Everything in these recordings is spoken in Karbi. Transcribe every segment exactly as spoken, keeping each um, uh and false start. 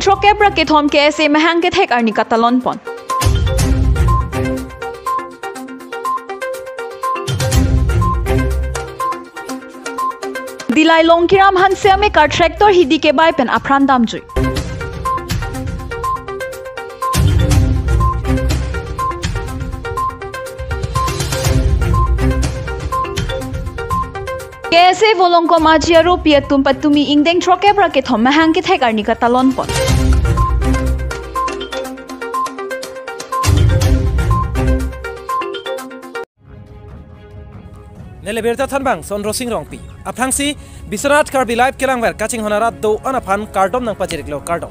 Throkkep ra kethom K S A mahang kethek arni katalon pon. Dillai Longkiram Hanse amekar tractor hidi kebai pen apran damjui. K S A Volongkom Aji aropi atum patumi ingdeng throkkep ra kethom mahang kethek arni katalon pon. Neli birta thanbang Sondro Sing Rongpi. Aphrangsi Biswanath Karbi Live kelangver kachinghon arat do-an aphan kardom nangpajiriklo, kardom.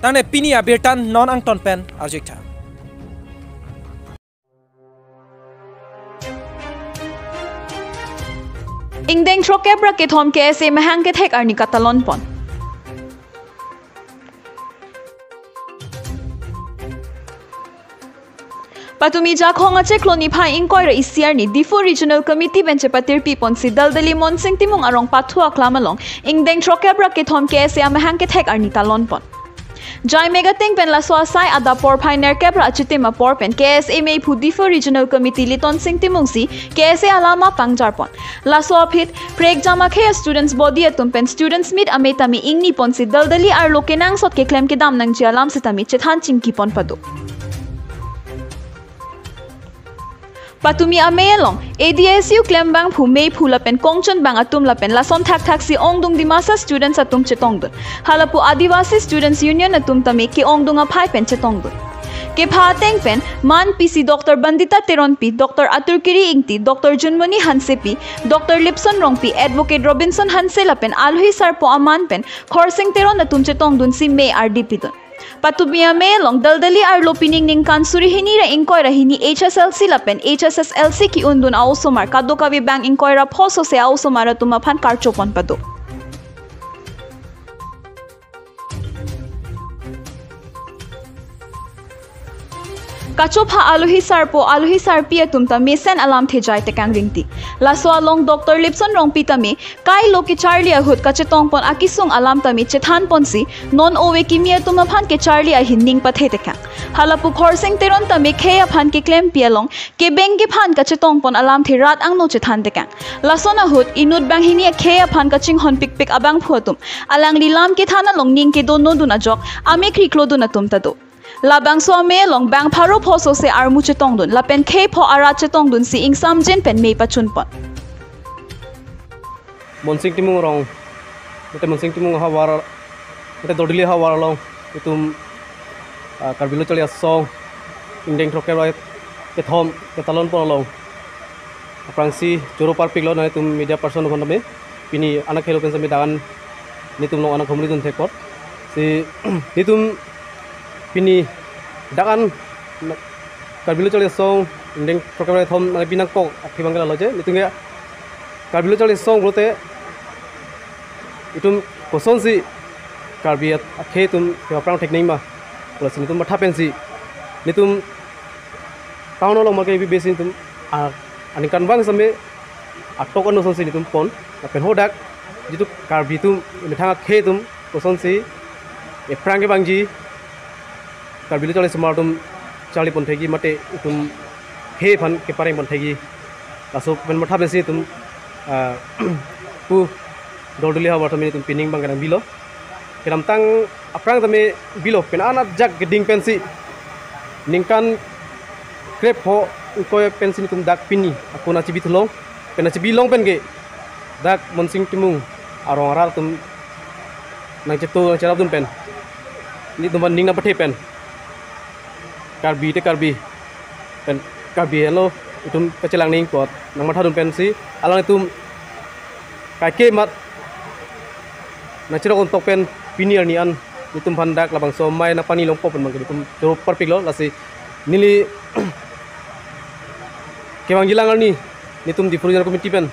Tangte pini abirta non angton pen arjuik tha. Ingdeng throkkep ra kethom K S A mahang kethek arni katalon pon. Patumi Jakhong achiklo niphai ingkoi ra isi arni Diphu Regional Committee pen chepatirpi ponsi Daldali Monsing Timung arong pathu aklam along ingdeng throkkep ra kethom K S A amahang kethek arni talon pon. Jaimeg ateng pen laso asai adap porphai nerkep ra achitim apor pen K S A meiphu Diphu Regional Committee Litonsing Timung si K S A alam apangjar pon. Laso aphi prekjam akhei students body atum pen students meet amei tame ingni ponsi Daldali arlo kenangsot keklem kedam nangji alam sitame chethan chingki pon pado. Patumi amei along A D S U klembangphu meiphu lapen kongchunbang atum lapen lason thakthaksi ongdung Dimasa students atum chetongdun. Halapu Adivasi Students Union atum tame ke-ongdung aphai pen chetongdun. Kepha ateng pen man pisi Doctor Bandita Teronpi, Doctor Atur Kiri Ingti, Doctor Junmoni Hansepi, Doctor Lipson Rongpi, Advocate Robinson Hanse lapen alohi sarpo aman pen Khorsing Teron atum chetongdunsi mei ardi pidun. Patumi amei along Daldali arlo pining ningkan suri hini ra ingkoi ra hini H S L C lapen H S S L C ki-undun a-osomar kadokave bang ingkoi ra pho sose a-osomar atum aphan karcho pon pado. Kachopha alohi sarpo alohi sarpi atum ta mesen alamthe jai tekang ringti. Laso along Doctor Lipson Rongpi tame kailo kecharli ahut kachetong pon akesung alam tame chethan ponsi non ove kimi atum aphan kecharli ahin ning pathe tekang. Halapu Khorsing Teron tame khei aphan keklempi along kebeng kephan kachetong pon alamthe rat angno chethan tekang. Lason ahut inut banghini akhei aphan kachinghon pikpik abangphu atum alangli lam kethan along ning kedo nodun ajok amekri klodun atum ta do. Labangso amei along bang pharo pho sose armu chetongdun lapen khei pho arat chetongdunsi ingsamjin pen mei pachun pon. Monsing Timung arong, mate Monsing Timung ahavar, mate Daldali ahavar along itum, ah, Karbi Lo Charli Asong ingdeng throkkep ra kethom ketalon pon along aphrangsi choro parpiklo, nangtum media person aphan tame pini anak helo pen sami dak-an netum along anak humri dun thekpot. Si netum pini dak-an Karbi Lo Charli Asong ingdeng throkkep ra kethom nangpi nangkok akhei abang ke lalo je, netum ke Karbi Lo Charli Asong pulote itum kosonsi Karbi at-, akhei atum kepaphrang thek nangma pusi netum matha pensi netum town along ma ke ibi besi netum a-, aningkanvang same atok ano sonsi netum pon. Lapen hadak jitu Karbi atum, methang akhei atum kosonsi ephrang kevangji, Karbi Lo Charli Asomar atum charli pon thekji mate itum khei aphan kepareng pon thekji, laso pen matha pensi itum, ah, pu Daldali ahavar tame itum pining abang ke nangbilo. Kedamtang aphrang tame bilo, pen anat jak keding pensi ningkan krepho ingkoi pensi netum dak pini akun achibi thulong, pen achibi long pen ke dak Monsing Timung arong arat atum nangchetu nangcherapdun pen netum aphan ning nangpathe pen Karbi te Karbi pen Karbi helo, itum kachelang nangji apot nangmathadun pensi alanglitum kaike mat nangcherok untok pen pini arni an netum aphan dak labangso mei nangpani longpo pen abang ke netum choro parpiklo. Lasi neli kevangjilang arni netum Diphu Regional Committee pen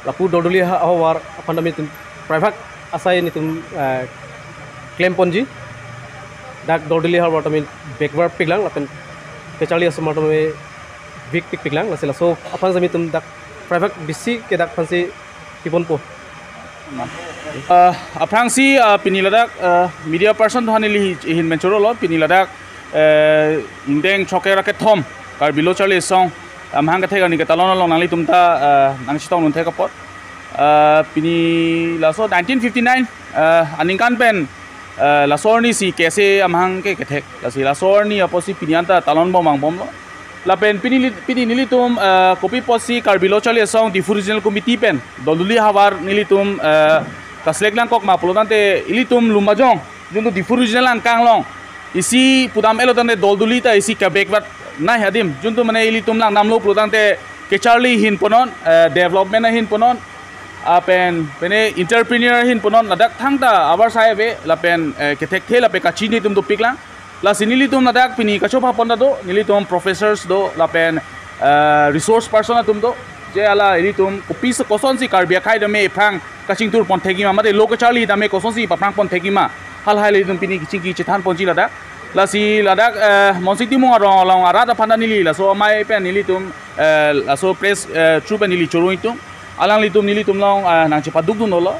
lapu Daldali ha-, ahavar aphan tame netum private asai netum, eh, klem ponji. Dak Daldali ahavar tame backward piklang lapen kecharli asomar tame big pik piklang, lasi laso aphan sami netum dak private bisi ke dak aphansi piponpo. Uh, aphrangsi, uh, pini ladak, uh, media person atum aphan neli hi-, hin menchoro lo, pini ladak, uh, ingdeng throkkep ra kethom Karbi Lo Charli Asong amahang kethek arni katalon along nanglitum ta, uh, nangchetong dun thek apot. Uh, pini laso nineteen fifty-nine, uh, aningkan pen, uh, laso arni si K S A amahang ke kethek. Lasi laso arni apotsi pini anta talon bom angbom lo. Lapen pini li-, pini nelitum, eh, kopi apotsi Karbi Lo Charli Asong Diphu Regional Committee pen Dolduli havar nelitum, eh, kaselect langkok ma pulo tangte ilitum Lumbajong, juntu Diphu Regional angkang along isi pudam-et lo tangte Dolduli ta isi kabek vat nai adim, juntu mane ilitum langdamlo pulo tangte kacharli ahin punon, eh, development ahin punon, lapen pine entrepreneur ahin punon, ladak thangta avarsai ave, lapen, eh, kethekthe lapen kachini atum dopik lang. Lasi nelitum ladak pini kachopha pon ta do, nelitum professors do, lapen, eh, resource person atum do. Je hala ilitum kopi se kosonsi Karbi akhei tame ephrang kachingthur pon thekji ma, mate lo kacharli tame kosonsi paphrang pon thekji ma, halahai ilitum pini chingki chethan ponji ladak. Lasi ladak, eh, Monsing Timung arong along arat aphan ta neli laso amei pen nelitum, eh, laso press, eh, through pen neli choro ingtung. Alanglitum nelitum along, eh, nangchepaduk dun dolo.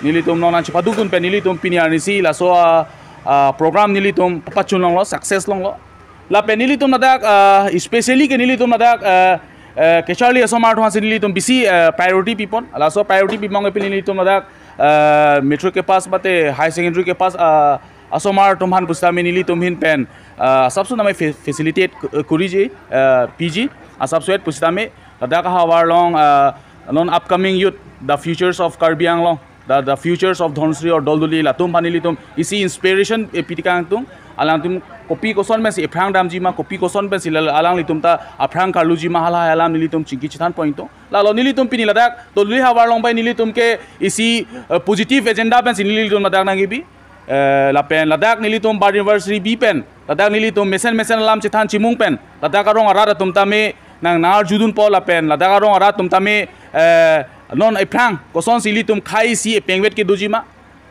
Nelitum along nangchepaduk dun pen nelitum pini arnisi laso, ah, ah, program nelitum pachun longlo, success longlo. Lapen nelitum ladak, ah, especially ke nelitum ladak, ah, eh, kacharli asomar atum aphansi nelitum bisi, eh, priority pipon. Laso priority pipon ke pini nelitum ladak, eh, matric ke pass mate high secondary ke pass, ah, asomar atum aphan pusitame nelitum ahin pen, ah, asapso namai fa-, facilitate ku-, kuriji, eh, piji, asapso et pusitame ladak ahavar along, ah, non upcoming youth, the futures of Karbi Anglong, the, the futures of Dhansiri or Dolduli, latum aphan nelitum isi inspiration, eh, pi tikangtung, alangtum kopi koson pensi ephrang damji ma, kopi koson pensi la-, alanglitum ta aphrang karluji ma, halahai alam nelitum chingki chethan pon ingtung. Lalo nelitum pini ladak Dolduli havar along bai nelitum ke isi, eh, positive agenda pensi nelitum ladak nangkebi. Eh, lapen ladak nelitum birth anniversary bi pen, ladak nelitum mesen mesen alam chethan chimung pen, ladak arong arat atum tame nang nangarju dunpo, lapen ladak arong arat atum tame, eh, non ephrang kosonsi ilitum khei isi epengvet kedoji ma,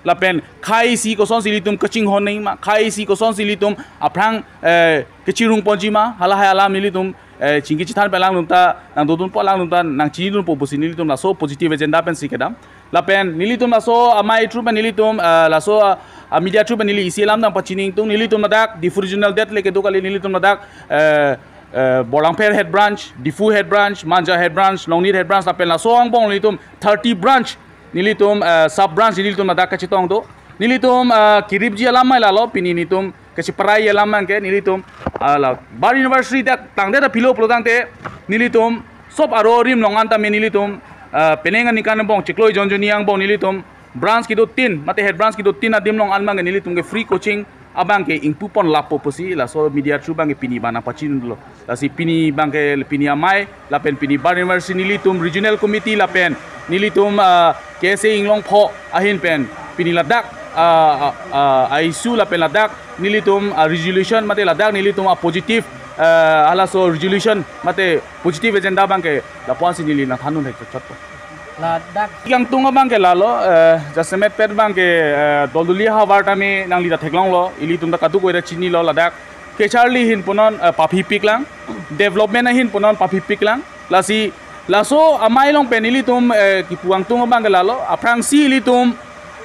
lapen khei isi kosonsi ilitum kachinghon nangji ma, khei isi kosonsi ilitum aphrang, eh, kachirung ponji ma, halahai alam nelitum, eh, chingki chethan pen alanglitum ta nangdodunpo, alanglitum ta nangchini dunpo pusi nelitum laso positive agenda pensi kedam. Lapen nelitum laso amei through pen nelitum, eh, laso, ah, ah, media through pen neli isi alam nangpachini ingtung, nelitum ladak Diphu Regional det le kedo kali, nelitum ladak, eh, eh, Borlangpher Head Branch, Diphu Head Branch, Manja Head Branch, Longnit Head Branch, lapen laso angbong nelitum thirty branch, nelitum, eh, sub branch nelitum ladak kachetong do. Nelitum, eh, kiripji alam amei lalo, pini nelitum kacheparai alam abangke nelitum, ah, la birth anniversary dak tangdet aphi lo pulo tangte nelitum sop aro arim along an tame nelitum, ah, penang aningkan angbong chiklo jonjoni angbong nelitum branch kedo tin mate head branch kedo tin adim along an abangke nelitum ke free coaching abangke ingpu pon lapo pusi laso media through abangke pini abang nangpachini dunlo. Lasi pini abangke pini amei lapen pini birth anniversary nelitum regional committee lapen nelitum, ah, K S A Inglongpho ahin pen pini ladak, ah, ah, ah, a-issue lapen ladak nelitum, ah, resolution mate ladak nelitum a-positive, ah, halaso resolution mate positive agenda abangke lapu-ansi neli nangthan dun thek chot. Ladak kangtung abangke lalo, eh, jasemet pen abangke, eh, Dolduli havar tame nangli ta theklonglo, ilitum ta kadokave ta chinilo ladak kacharli ahin punon, eh, paphipik lang, development ahin punon paphipik lang. Lasi laso amei along pen ilitum, eh, kipu kangtung abangke lalo, aphrangsi ilitum,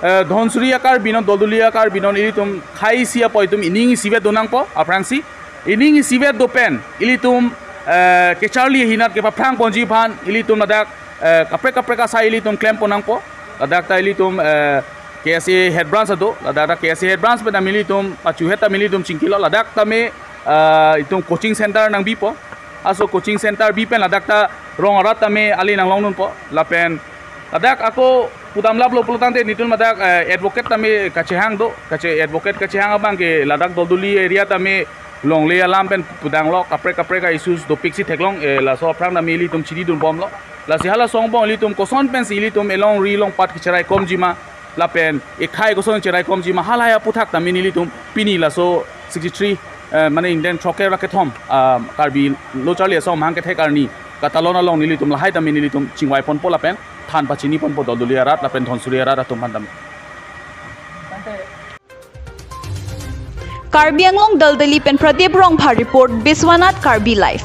eh, Dhansiri a-Karbi non, Dolduli a-Karbi non ilitum khei isi apot itum ining isivet do nangpo, aphrangsi ining isivet do pen ilitum, eh, kacharli ahin anat kepaphrang ponji aphan ilitum ladak, eh, kaprek kaprek asai ilitum klem pon nangpo. Ladak ta ilitum, eh, K S A head branch ado, ladak ta K S A head branch pen tame ilitum pachuhet tame ilitum chingkilo, ladak tame, eh, itum coaching center nangbipo. Laso coaching center bi pen ladak ta rong arat tame ali nanglong dunpo. Lapen ladak ako pudam laplo pulo tangte nelitum ladak, eh, advocate tame kachehang do, kache advocate kachehang abangke ladak Dolduli area tame longle alam pen pudanglo, kaprek kaprek a-issues dopiksi theklong, eh, laso aphrang tame ilitum chini dunbomlo. Lasi halaso angbong ilitum koson pensi ilitum elongri longpat kacheraikomji ma, lapen ekhei koson cheraikomji ma, halahai aphuthak tame nelitum pini laso sixty-three, eh, mane ingdeng throkkep ra kethom, ah, Karbi Lo Charli Asong amahang kethek arni katalon along nelitum lahai tame nelitum chingvai ponpo lapen than pachini ponpo Dolduli arat lapen Dhansiri arat atum aphan tame. Karbi Anglong Dolduli pen Pradip Rongphar report, Biswanath Karbi Live.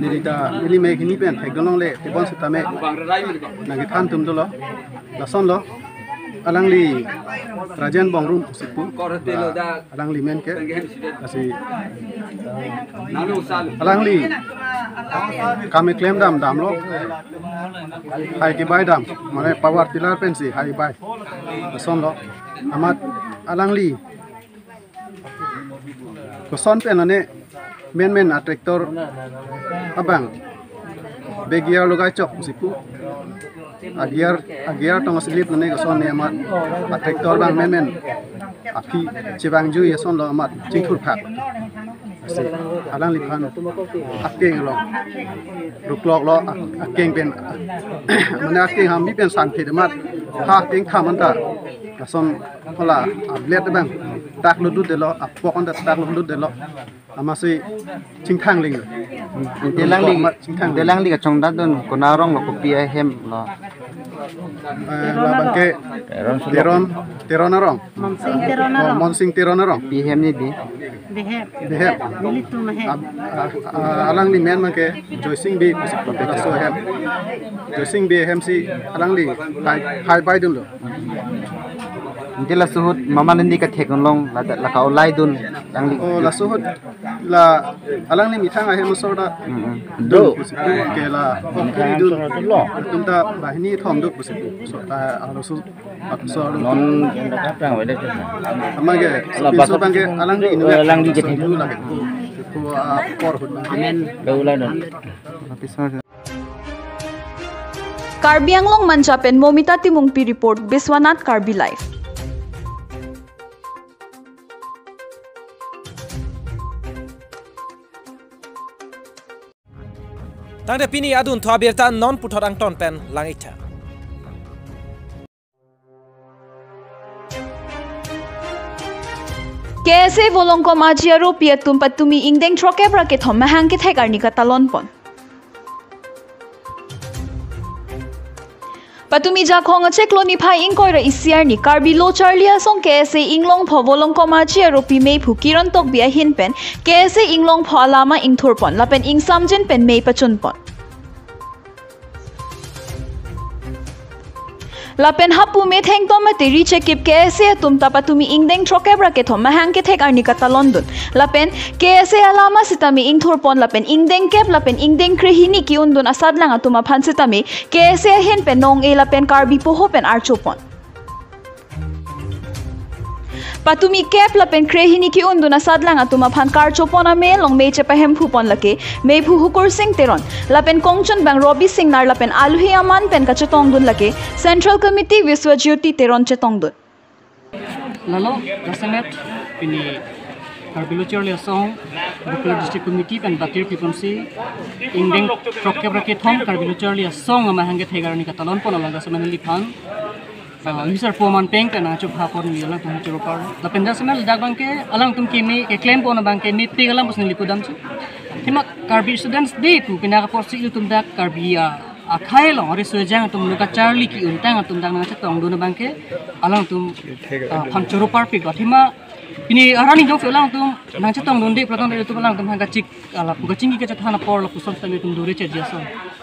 Neli ta ili me hini pen thekdunlongle tebon sitame nangkethan atum dolo. Lasonlo, alangli Rajen Bongrung pusi pu, alangli men ke, lasi alangli kam keklem dam damlo, hai kebai dam, mane power tiller pensi hai bai. Lasonlo, amat alangli koson pen lone menmen a tractor abang be gear logai chok pusi pu. A gear, a gear tong slip lone koson ne amat a tractor abang menmen aphi chevang jui asonlo amat chingthur phak. Lasi alangliphan akeng lo, ruklok lo, a-, akeng pen, mane akeng hambi pen sangphi amat ha akeng thaman ta lason hala a blade abang tak lo dut delo, apok anta tak lo dut delo. Amatsi chingthang ling. Alangli, chingthang ling. Alangli kachongdatdun konat arong lo, kopi ahem lo? Eh, labang ke Teron Sulok. Teron, Teron arong. Monsing Teron arong. Monsing Teron arong. Pi hem ni di? Behem. Behem. Nelitum ahem. Ab-, a-, a-, alangli men abang ke Joysing Bey pusi pu, laso ahem. Joysing Bey ahem si alangli hai, hai bai dunlo. Ante laso ahut mama neli kathek-un long, la, la ka-olai dun alangli. Oh, laso ahut la alangli methang ahem asor ta. Mm-mm. Dun pusi pu ke la, oh, kiri dun. Atum ta banghini thom do pusi pu. So, ah, aro so, so aro. Non datang wele tu. Amat ke, la, so bang ke alangli inu, alangli ke so inu lagi. Ko, ah, apor ahut abang ke. Amen. Ka-olai dun. Karbi Anglong Manja pen Momita Timungpi report, Biswanath Karbi Live. Tangte pini adunthu abirta non puthot angton pen lang-iktha. K S A Volongkom Aji Aropi atum patumi ingdeng throkkep ra kethom mahang kethek arni katalon pon. Patumi Jakhong achiklo niphai ingkoi ra isi arni Karbi Lo Charli Asong K S A Inglongpho Volongkom Aji Aropi meiphu Kiran Tokbi ahin pen K S A Inglongpho alama ingthur pon lapen ingsamjin pen mei pachun pon. Lapen hapu metheng tom mate ri chekip K S A atum ta patumi ingdeng throkkep ra kethom mahang kethek arni katalon dun. Lapen K S A alama sitame ingthur pon lapen ingdeng kep lapen ingdeng krehini ke-un dun asatlang atum aphan sitame K S A ahin pen nong-e lapen Karbi poho pen archo pon. Patumi kep lapen krehini ke-un dun asatlang atum aphan karcho pon amei along mei chepahemphu pon lake meiphu Hukur Sing Teron lapen kongchun abang Robi Singnar lapen aluhi aman pen kachetong dun lake Central Committee Viswajyoti Teron chetong dun. Lalo, jasemet pini Karbi Lo Charli Asong Bokajan District Committee pen batir piponsi ingdeng throkkep ra kethom Karbi Lo Charli Asong amahang kethek arni katalon pon along jasemet neliphan ah, user poman peng pen nangchopha pon neli alangtum choro par. Lapen jasemet ladak abangke alangtum kimi keklem pon abangke mepik alam pusi neli pudamsi. Athema Karbi Students Day pu pinaka apotsi ilitum dak Karbi a akhei along ari sojang atum lo kacharli ki-untang atum dak nangchetongdun abangke alangtum ah, phan choro parpik. Athema pini arni jongsi alangtum nangchetongdunde pulotangte ilitum alangtum aphan kachik ala pu kachingki kachethan apor lapuson sitame itum dore cheji ason.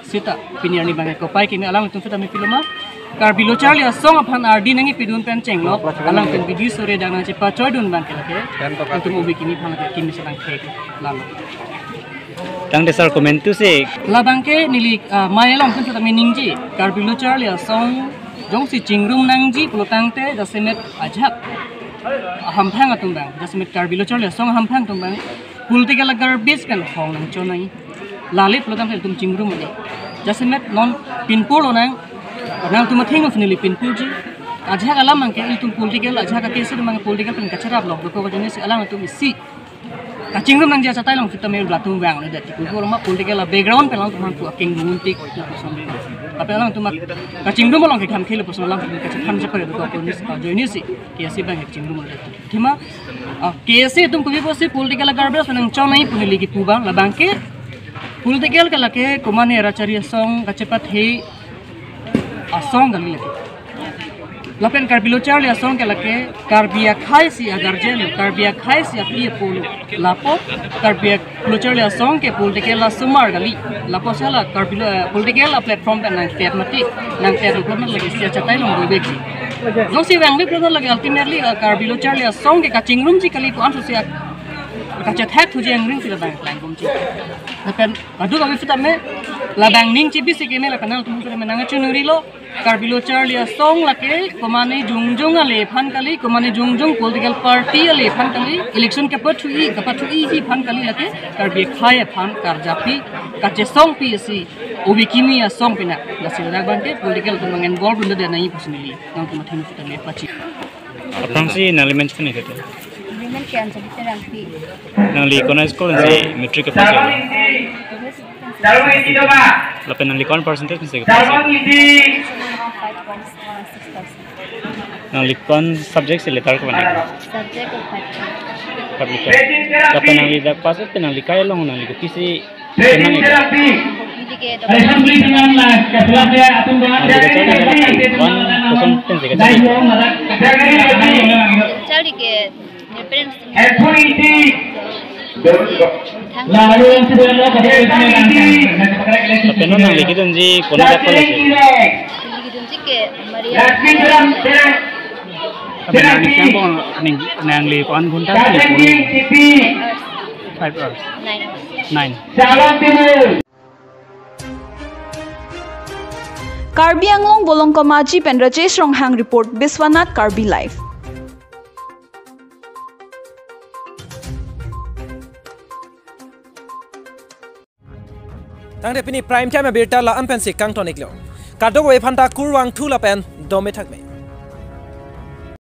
Seta pini arni abangke kopai kimi alangtum sitame piloma Karbi Lo Charli Asong aphan ardi nangkepidun pen chenglok alangtum bidi sore dak nangchepachoidun abangke lake ilitum obi kimi aphan lake kimi selang thek lalo. Tangte sir komantu si. Labangke neli ah, mai along pen sitame ningje Karbi Lo Charli Asong jongsi chingrum nangji pulotangte jasemet ajahak ahamphang atum abang, jasemet Karbi Lo Charli Asong ahamphang atum abang political garbage pen hong nangchonai. Lale pulotangte ilitum chingrum ane. Jasemet non pinpur lonang, nangtum athengno si neli pinpurji. Ajahak alam abangke ilitum political, ajahak a-case abang political pen kacherap lok dokok ajoinesi alangtum isi kachingrum nangji achatai along sitame latum vangledet. Ipu koloma political a-background pen alangtum aphan pu akeng dungun tik lapuson. Tapi alangtum kachingrum along ke kham khele puson alangtum kachephan chapare dokok ajoinesi, ajoinesi KAAC abang kachingrum ledet. Athema ah, KAAC atum kopi pusi political garbage pen nangchonai pu neli kipu abang labangke political ke lake komane Rachari Asong kachepathe asong kali lake. Lapen Karbi Lo Charli Asong ke lake Karbi akhei isi a-guardian, Karbi akhei isi api apo lo. Lapu Karbi Lo Charli Asong ke political asomar kali. Lapusi la Karbi Lo, eh, political a-platform pen nangpet mati, nangpet platform lake isi achatai along dovekji. Jongsi vangve platform lake ultimately ah, Karbi Lo Charli Asong ke kachingrumji kali pu anso si a kachethek thuji angring si labang klangpumji. Lapen kadokave sitame labang ning chibisi keme lapen nangtum sitame nangchingrilo. Karbi Lo Charli Asong lake komane jongjong ale aphan kali, komane jongjong political party ale aphan kali, election kapathu-i, kapathu-iji aphan kali lake Karbi akhei aphan karjapi, kachesongpi isi obi kimi asong pina. Lasi ladak abangke political atum nang-involve dunde nai pusi neli nangtum athengno sitame pachi. Aphrangsi nangli men chini kete. Neli men ke Anjali Terangpi. Nangli kona school si matric ke pass? Lapen nangli kon percentage pensi ke pass? Nangli kon subject si letter ke mana? Subject ke public. Public. Lapen nangli dak pass pen nangli kai along nangli kopisi Training therapy. Assembly dengan lah, kebelah dia atum dengan. Nangli kachari ke lapen kon koson pensi kachari? Kachari ke, your parents. Authority. Lalu yang sudah lo kerja di sana kan. Lapen non nangli kedunji kona dak college? Neli kedunji ke Maria. Lapen nangli sambong nangli kon ghonta si? Five hours. Nine. Nine. Karbi Anglong Bolongkoma aji pen Rajesh Ronghang report, Biswanath Karbi Live. Tangte pini Prime Time abirta la-an pensi kangton iklo. Kadokave aphanta kurvangthu lapen dome thakme.